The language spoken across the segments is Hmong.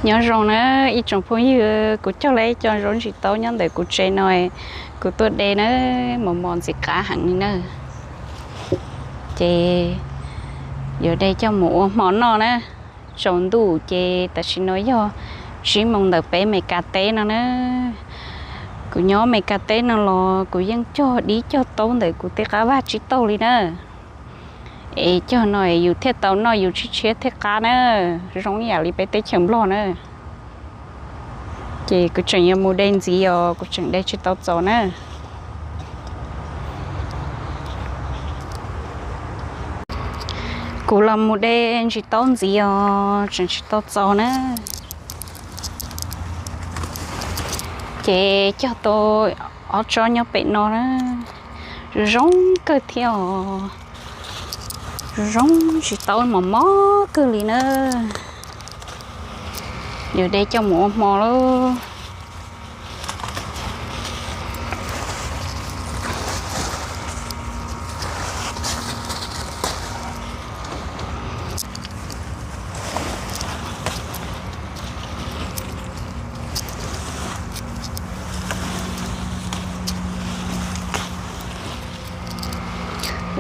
Nyob zoo na ib tsoom phooj ywg, kuv cog lawm ib co zaub ntsis taub nyob ntawm kuv tsev no, kuv tuaj de na, mos mos ntxim qab heev li na. Ces yuav de coj mus ua hmo noj na. Tsaus ntuj ces tam sim no yog tsib moos ntawm peb Meskas teb no na. Kuv nyob Meskas teb no los kuv yeej cog dib cog taub ntawm kuv tej qab vaj tsib taug li na. Es cog no es yus thiaj tau noj yus tshiab tshiab thiaj qab na, zoo ib yam li peb teb chaws Nplog na. Ces kuv tseem yuav mus de ntxiv os, kuv tseem de tsis tau txaus na. Kuv los mus de ntsis taub ntxiv os, tseem tsis tau txaus na. Ces cog tau ob tsob nyob pem no na, zoo zoo kawg thiab os. Zoo zoo ntsis taub mos mos kawg li na. Yuav de coj mus ua hmo lauj.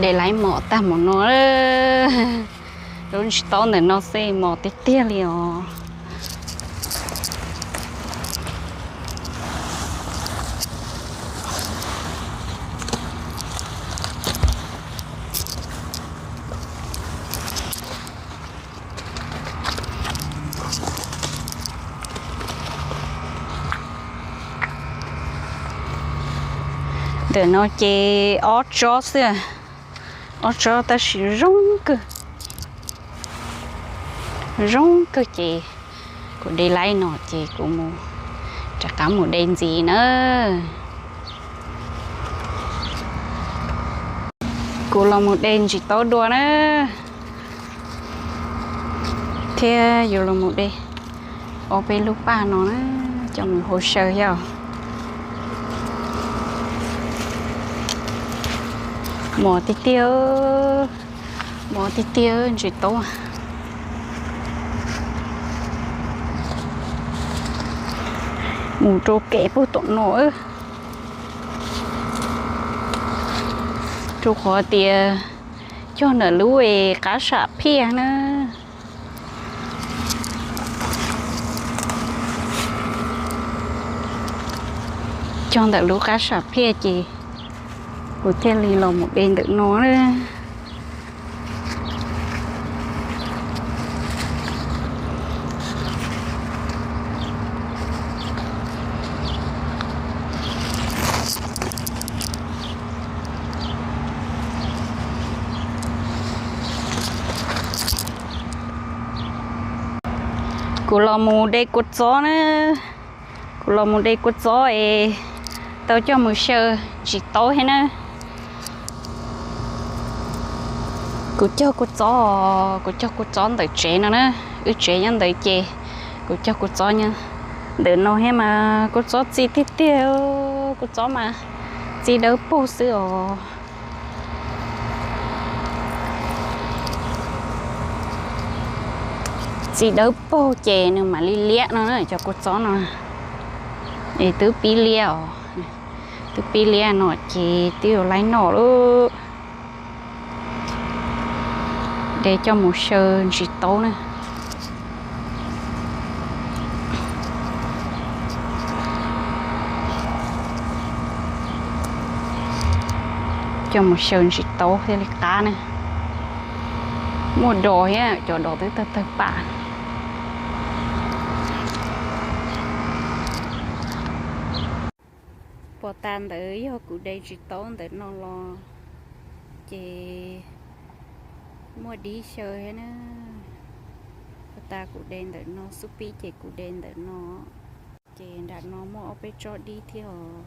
De laiv mos tag mus no, zaub ntsis taub ntawm no xwb mos tiag tiag li os. Ntawm no ces ob tsob xwb, ob tsob tab sis zoo kawg, zoo kawg ces kuv de laiv no ces kuv mus rov qab mus de ntxiv na. Kuv los mus de ntsis taub dua na, thiab yuav los mus de ob peb lub paj no na, coj mus hau xyaw thiab. Mos tiag tiag, mos tiag tiag ntsis taub. Mus rau kev puag tom no, rau qhov tias cog ntawm lub qab sam phiaj na. Cog ntawm lub qab sam phiaj ces kuv thiaj li los mus de ntawm no na. Kuv los mus de kua txob na. Kuv los mus de kua txob es tau coj mus xyaw ntsis taub thiab na. Kuv cog kua txob, kuv cog kua txob ntawm tsev no na. Wb tsev nyob ntawd ces kuv cog kua txob nyob ntawm no thiab mas kua txob txi tiag tiag, kua txob mas txi dawb paug xwb os. Txi dawb paug ces nws mam li liab no na, cov kua txob no. Es twb pib liab os, twb pib liab no ces twb yuav laib noj lawm. De coj mus xyaw ntsis taub na. Coj mus xyaw ntsis taub thiaj li qab na. Muaj dos thiab, cov dos twb tawg tawg pam. Puag ta ntawd yog kuv de ntsis taub ntawm no los ces muaj dib xyaw thiab na. Puag ta kuv de ntawm no, xub pib ces kuv de ntawm no. Ces nram no muaj ob peb tsob dib thiab os.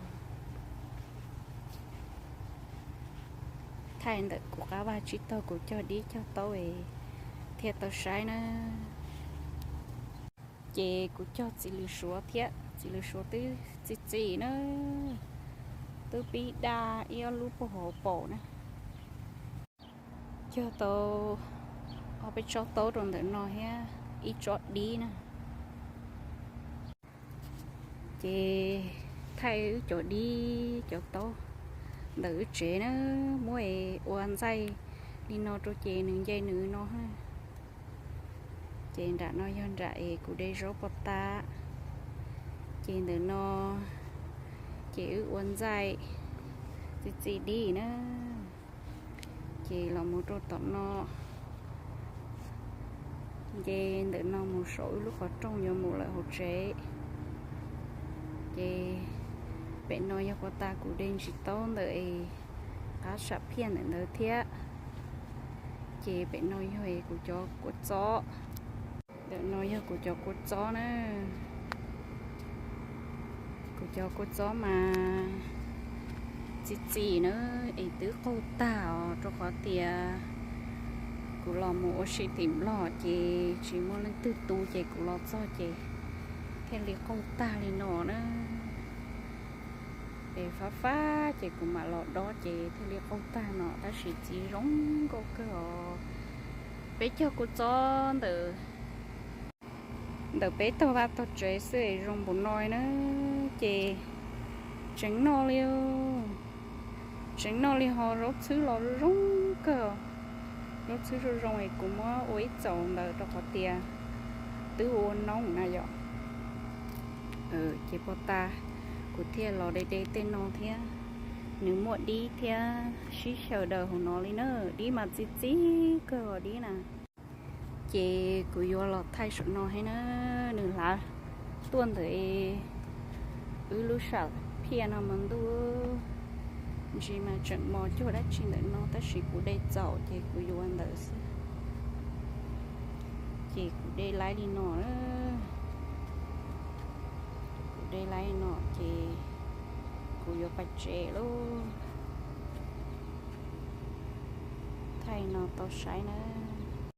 Thaij ntawm kuv qab vaj tsib taug kuv cog dib cog taub es thiaj tau saib na. Ces kuv cog txiv lws suav thiab, txiv lws suav twb txi txi na, twb pib daj ib ob lub puag hauv paus na. Cog tau ob peb tsob taub rau ntawm no thiab ib tsob dib na. Ces thaij wb cov dib cov taub ntawm wb tsev na, muab es ua ntxaij li no rau ces nws nce nws no. Ces nram no yog nram es kuv de zaub pov tas. Ces ntawm no ces wb ua ntxaij txi txiv dib na. Ces los mus rau tom no, nce ntawm no mus saum wb lub qhov rooj yuav mus lawm hauv tsev. Ces pem no yog pov tas kuv de ntsis taub ntawm es qab sam phiaj ntawm ntawd thiab. Ces pem no yog es kuv cov kua txob. Ntawm no yog kuv cov kua txob na. Kuv cov kua txob mas txi txiv na, es twb qaug tag os, rau qhov tias kuv los mus ua si tim Nplog ces tsis muaj leej twg tu, ces kuv los txog ces thiaj li qaug tag li no na. Es fab fab ces kuv mam los dob ces thiaj li qaug tag no, tab sis txiv zoo nkauj kawg os. Peb cog kua txob ntawm ntawm peb tog vaj tog tsev xwb es zoo npaum no na, ces tseev noj li, tseev noj li ho zaub txhwb los zoo kawg. Zaub txhwb zoo zoo es kuv muab ua ib txaus ntawd rau qhov tias twb ua noob na yom. Ces pov tas kuv thiaj los de de tej no thiab. Nws muaj dib thiab sib xyaw daws hauv no li na, dib mas txi txiv kawg os dib na. Ces kuv yuav los thaij saum no thiab na, nws hlav tuaj ntawm wb lub sam phiaj no mas ntuj, ntsis mas tseem mos cuag dab tsi ntawm no tab sis kuv de txaus ces kuv yuav ntawd xwb. Ces kuv de laib li no, kuv de laib li no ces kuv yuav pais tsev lauj. Thaij no tau saib na.